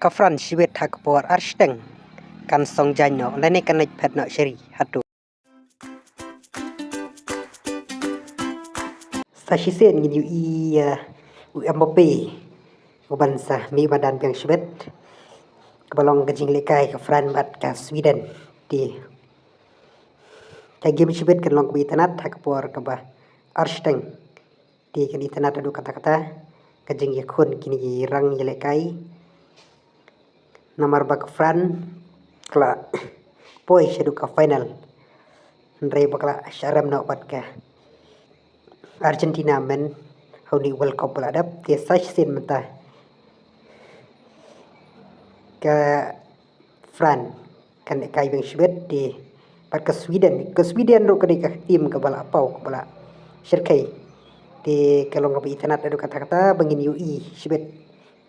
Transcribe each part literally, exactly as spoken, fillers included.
Ka France shibit ha ka por ar shiteng kan song jaiñ noh lane kan leit phet noh sha ri hato. Sa shisien ngin ïohi ïa u Mbappe uban sa mih madan biang shibit kaba long ka jinglehkai ka France bad ka Sweden. Te ka game shibit kan long kaba itynnad ha ka por kaba ar shiteng. Te kan itynnad haduh katta katta ka jingïakhun kine ki rang ïalehkai. Namar ba ka France ka la poi shaduh ka final, hynrei ba ka la shah rem noh bad ka Argentina mynha une u World Cup ba la dep. Te sa shisien mynta ka France kan lehkai biang shibit. Te bad ka Sweden, ka Sweden ruh ka dei ka team kaba la paw kaba la shyrkhei. Te ka long kaba itynnad haduh katta katta ba ngin ïohi shibit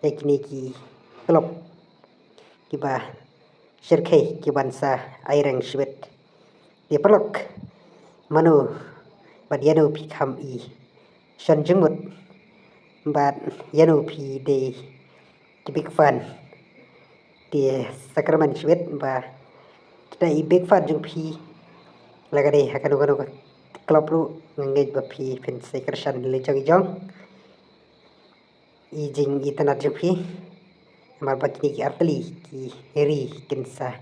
ïa kine ki club kiba shyrkhei kiban sa aireng shibit. Te paralok, mano bad ïano phi kham i shon jingmut bad ïano phi dei ki big fan? Te sa kyrmen shibit ba kita i big fan jong phi la ka dei ha kano kano ka club ruh, nga ngeit ba phi phin sa kyrshan lei jong i jong i jingitynnad jong phi. Namar ba kine ki artylli ki ri kin sa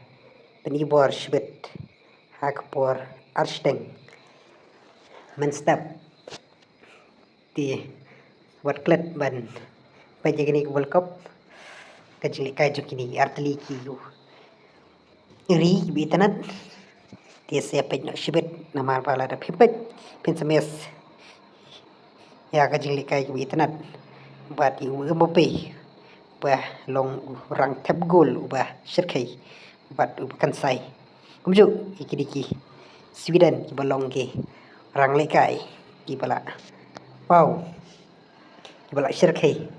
pynibor shibit ha ka por ar shiteng mynstep. Te wat klet ban peit ïa kane ka World Cup, ka jinglehkai jong kine ki artylli ki ri kiba itynnad. Te sa peit noh shibit namar ba lada phi peit phin sa miss ïa ka jinglehkai kiba itynnad bad ïa u Mbappe ba long u rang thep gol uba shyrkhei bad uba kynsai. Kumjuh ïa kine ki Sweden kiba long ki rang lehkai kiba la paw kiba la shyrkhei.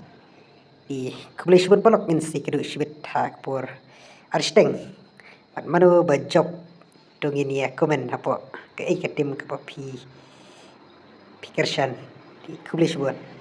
Te khublei shibun paralok, ngin sa ïakynduh shibit ha ka por ar shiteng. Bad mano ba jop to ngin ïa comment hapoh kaei ka team kaba phi phi kyrshan. Te khublei shibun.